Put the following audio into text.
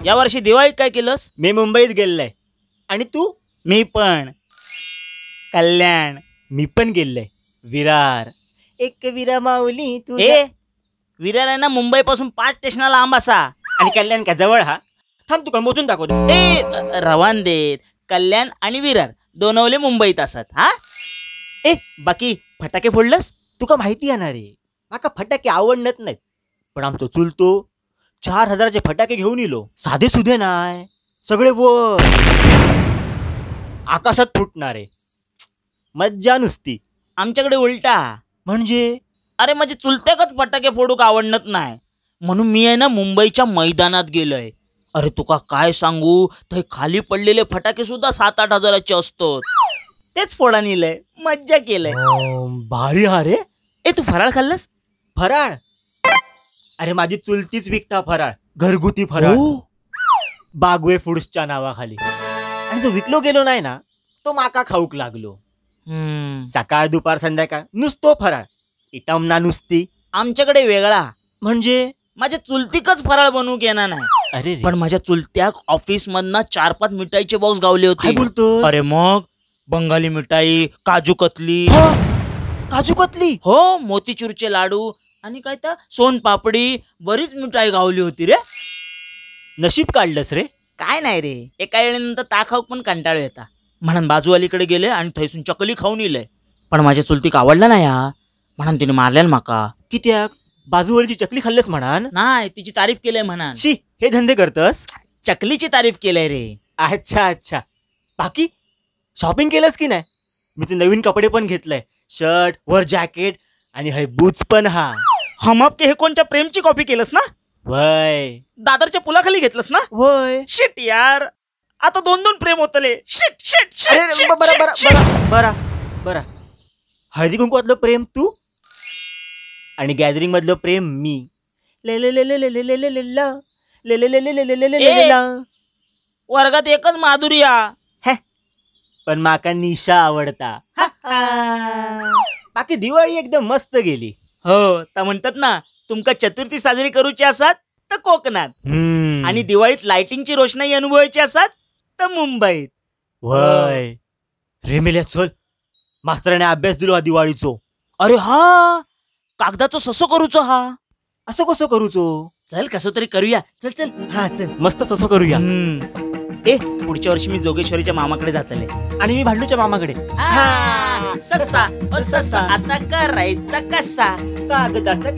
या वर्षी दिवाळीत काय केलंस? मी मुंबईत गेलोय. आणि तू? मी पण. कल्याण. मी पण गेलोय. विरार. एक विरा माऊली तू. ए विरार आहे ना मुंबई पासून 5 स्टेशनाला लांब असा. आणि कल्याण का जवळ? हा थांब तुका मोजून दाखवतो. ए रवान देत, कल्याण आणि विरार दोनवले मुंबईत असत. हा ए बाकी फटाके फोडलंस? तुका माहिती आहे ना रे, माका फटाके आवडत नाहीत, पण आमचो चुलतो 4000चे फटाके घेऊन इलो. साधे सुधे नाय, सगळे वर आकाशात फुटणारे. मज्जा नुसती. आमच्याकडे उलटा. म्हणजे? अरे माझे चुलत्याकच फटाके फोडूक आवडत नाही, म्हणून मी आहे ना मुंबईच्या मैदानात गेलोय. अरे तुका काय सांगू, थंय खाली पडलेले फटाके सुद्धा 7-8 हजाराचे असतात. तेच फोडा नेलंय, मज्जा केलंय. भारी हा रे. ए तू फराळ खाल्लंस? फराळ? अरे माझी चुलतीच विकता फराळ, घरगुती फराळ, बागवे फूड्सच्या नावाखाली. आणि जो विकलो गेलो नाही ना तो माका खाऊक लागलो. सकाळ दुपार संध्याकाळ नुसतो फराळ, इटम ना नुसती. आमच्याकडे वेगळा. म्हणजे? माझ्या चुलतीकच फराळ बनवूक येणार नाही. अरे पण माझ्या चुलत्याक ऑफिस मधनं 4-5 मिठाईचे बॉक्स गावले होते. बोलतो? अरे मग बंगाली मिठाई, काजू कतली. काजू कतली? हो, मोतीचूरचे लाडू आणि काय तर सोनपापडी, बरीच मिठाई गावली होती रे. नशीब काढलंस रे. काय नाही रे, एका वेळेनंतर ता खाऊक पण कंटाळ येता, म्हणून बाजूवालीकडे गेले आणि थैसून चकली खाऊन इले. पण माझ्या चुलतीक आवडला नाही हा, म्हणून तिने मारल्यान माका. कित्याक? बाजूवरची चकली खाल्लंस म्हणान? नाही, तिची तारीफ केलंय म्हणान. शी, हे धंदे करतस? चकलीची तारीफ केलंय रे. अच्छा अच्छा. बाकी शॉपिंग केलंस की नाही? मी ते नवीन कपडे पण घेतलंय, शर्ट वर जॅकेट आणि हे बूट्स पण. हा हम आपके हे कोणच्या प्रेमची कॉपी केलंस ना? वय. दादरच्या पुलाखाली घेतलंस ना? वय. शिट यार, आता 2-2 प्रेम होतले. Shit shit shit. बरा बरा बरा बरा. हळदी कुंकवातलं प्रेम तू आणि गॅदरिंग मधलं प्रेम मी. ले ले ले ले ले ले ले ले ले ले ले ले ले ले ले ले ले. वर्गात एकच माधुरी हा, पण माका निशा आवडता. बाकी दिवाळी एकदम मस्त गेली. हो तर म्हणतात ना, तुमका चतुर्थी साजरी करूची असात तर कोकणात, आणि दिवाळीत लाइटिंगची रोषणाई अनुभवायची असात तर मुंबईत. वय रे मेल्या, चल मास्तराने अभ्यास दिलो हा दिवाळीचो. अरे हा कागदाचो ससो करूचो. हा असं कसं करूचो? चल कसं तरी करूया, चल चल. हा चल, मस्त ससो करूया. ए पुढच्या वर्षी मी जोगेश्वरीच्या मामाकडे जातले. आणि मी भांडूच्या मामाकडे. ससा ओ ससा आता करायचा कसा? कागदाचा.